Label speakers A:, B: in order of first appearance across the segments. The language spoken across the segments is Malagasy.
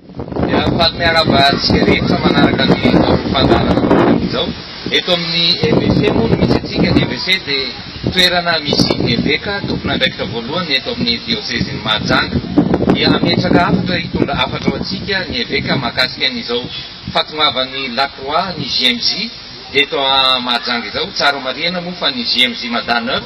A: Dia faly miarahaba antsika rehetra manaraka ny fandaharana izao. Eto amin'ny EVC moa no misy antsika. Ny EVC dia toerana misy eveka tompon'andraikitra voalohany eto amin'ny diosezin'i Mahajanga. Dia hametraka hafatra hitondra hafatra ho antsika ny eveka mahakasika an'izao fahatongavan'ny Lakroa ny JMJ eto Mahajanga izao. Tsara marihana moa fa ny JMJ Mada neuf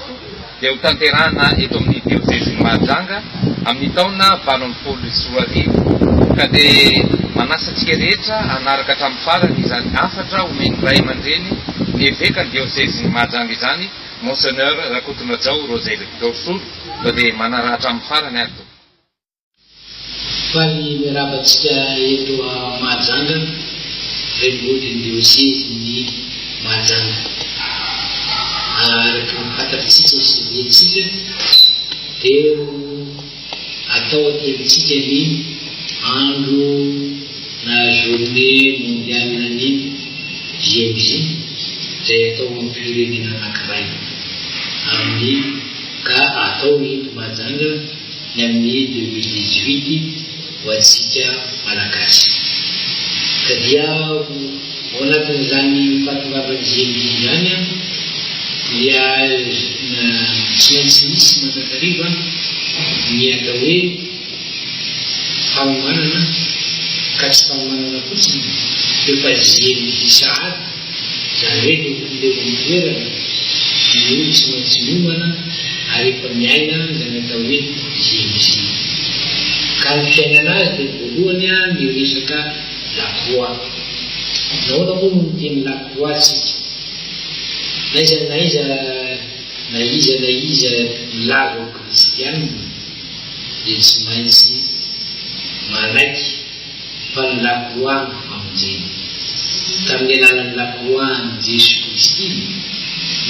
A: dia ho tanterahana eto amin'ny diosezin'i Mahajanga amin'ny taona 2018 ka dia manasa antsika rehetra hanaraka hatramin'ny farany izany hafatra omen'ny ray aman-dreny ny evekan'ny diosezin'i Mahajanga izany, Monseigneur Rakotondrajao Roger Victor Solo, fa dia manaraha hatramin'ny farany ary tompoko.
B: Faly miarahaba antsika eto Mahajanga, renivohitry ny diosezin'i Mahajanga. Araka ny fantatritsika sy rentsika dia ho atao aty amintsika ny andro na journée mondiale ny JMJ izay atao amin'ny firenena anankiray amin'ny ka atao eto Mahajanga ny amin'ny 2018 ho antsika Malagasy. Ka dia ao anatin'izany fahatongavan'ny JMJ izany dia tsy maintsy misy mandrakariva ny atao hoe fanomanana, ka tsy fanomanana fotsiny fa efa JMJ sahady, izany hoe ny olona eo amin'ny toerana no tsy maintsy miomana ary efa miaina izany atao hoe JMJ. Ka ny fiainana azy dia voalohany ny resaka lakroa. Nahoana moa no miteny lakroa tsika? N'aiza n'aiza na iza na iza milaza ho kristianina dia tsy maintsy manaiky fa ny lakroa no famonjena. Tamin'ny alalan'ny lakroan'i Jesoa Kristy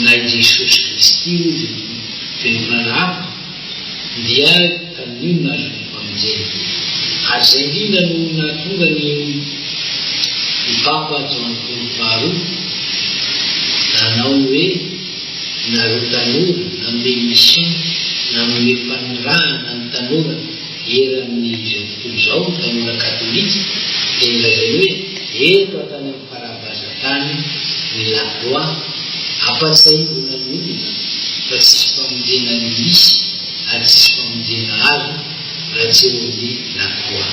B: na i Jesosy Kristy hozy ny fiangonana hafa dia tamin'io no nahazoany famonjena. Ary izay indrindra no nahatonga ny ny Papa Joany Paoly faharoa nanao ny hoe nareo tanora nanome mission nanome fanirahana ny tanora eran'izao tontolo izao, ny tanora katolika, dia nolazainy hoe eto an-tany amin'ny faravazan-tany ny lakroa, ampatsahivina ny olona fa tsisy famonjena ny misy ary tsisy famonjena azo raha tsy eo amin'ny lakroa.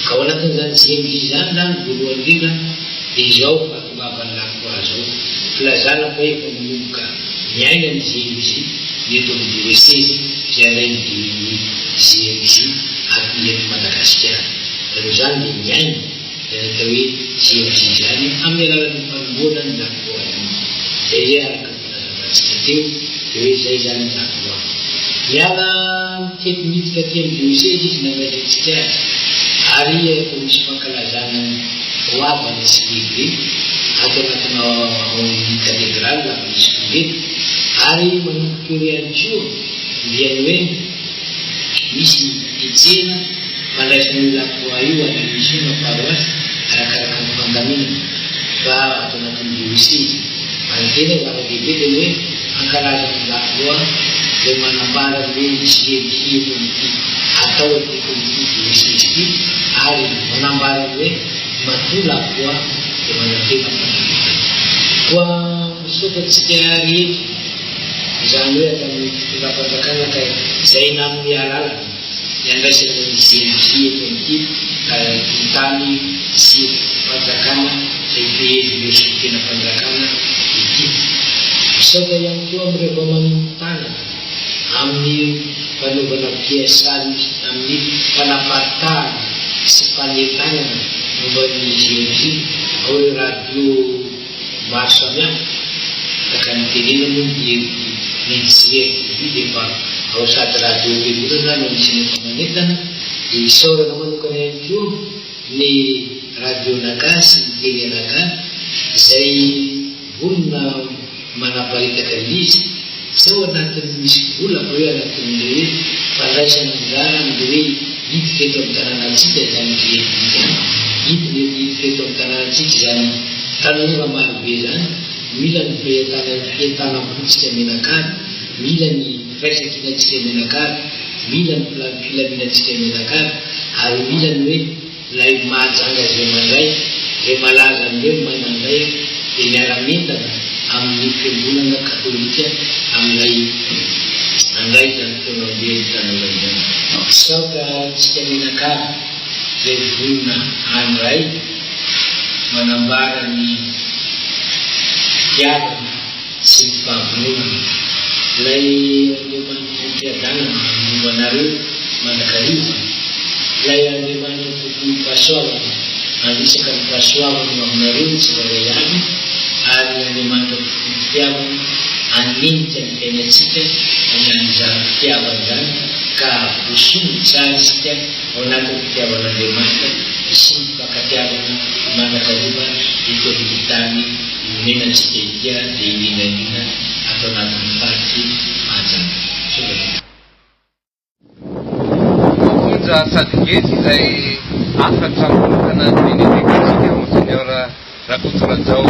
B: Ka ao anatin'izany JMJ izany izany voalohany indrindra dia izao fahatongavan'ny lakroa izao, filazana fa efa manomboka miaina ny JMJ ny eto amin'ny diosezy izay handray ny ny JMJ aty eto Madagasikara. Ka noho izany dia miaina izany atao hoe JMJ izany amin'ny alalan'ny fanomboana ny lakroa io. Izay izay araka ny fanazavantsika teo dia hoe izay izany ny lakroa. Miala mitety miditra aty amin'ny diosezy izy nandraisantsika azy ary atao misy fankalazana ny goavana sy lehibe ato anatina ao amin'ny katedraly amin'izy tonga eto ary manomboka eo ihany koa dia ny hoe misy ny tsena fandraisana io lakroa io any amin'ny mission na paroasy arakaraka ny fandaminana fa ato anatin'ny diosezy. Fa ny tena zava-dehibe dia ny hoe hankalaza ny lakroa izay manambara ny hoe JMJ eto amin'ity atao eto amin'ity diosezy ity ary manambara ny hoe matoa lakroa dia manantena fanavotana. Koa misaotra antsika rehetra izany hoe avy amin'ny fitondram-panjakana ka izay nanome alalana ny handraisana ny JMJ eto amin'ity tany sy fanjakana izay fehezin'ireo solontenam-panjakana ity. Misaotra ihany koa amin'ireo vao manompo-tanana amin'ny fanaovana mpiasany amin'ny fanaparitahana sy fanentanana momba ny JMJ ao ireo radio maro samihafa, araka ny tenena moa ny ny JRTV dia efa ao sady radio fiangonana no anisany efa manentana, dia isaorana manokana ihany koa ny radio Naga sy ny tele Naga izay vonona manaparitaka ny izy, tsy ao anatin'ny misy vola fa hoe anatin'ilay hoe fandraisana anjara amin'ilay hoe hiditra eto amin'ny tanànantsika izany GND izany, hidina eto hiditra eto amin'ny tanànantsika izany tanora marobe izany, mila ny fientanam-pontsika mianakavy, mila ny firaisankinantsika mianakavy, mila ny filaminantsika mianakavy ary mila ny hoe. Ilay Mahajanga izay mandray, izay malaza amin'ny hoe mahay mandray dia miara-mientana amin'ny fiangonana katolika amin'ilay handray izany fihaonamben'ny tanora izany. Misaotra antsika mianakavy izay vonona handray, manambara ny fitiavana sy ny fahavononana. Ilay Andriamanitry ny fiadanana momba anareo mandrakariva, Ilay Andriamanitra tompon'ny fahasoavana handrotsaka ny fahasoavany ho aminareo tsirairay avy, ary ilay Andriamanitra tompon'ny fitiavana hanenika ny fiainantsika amin'izany fitiavany izany ka voasongo tsara isika ao anatin'ny fitiavan'Andriamanitra hisian'ny fifankatiavana mandrakariva eto amin'ity tany ionenantsika ity dia indrindra indrindra ato anatin'ny faritr'i Mahajanga. Misaotra tompoko.
A: Voafonja sady ngezy izay hafatra manokana nomen'ny evekantsika Monseigneur Rakotorajao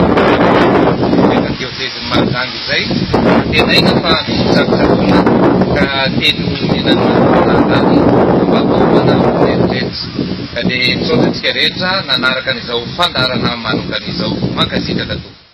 A: Eveka diosezin'i Mahajanga izay. Antenaina fa misy fitsakotsakoana ka teny omena ny manam-panahy izany mba hahaomana ny eritreritra. Ka dia misaotra antsika rehetra nanaraka an'izao fandaharana manokana izao. Mankasitraka tompoko.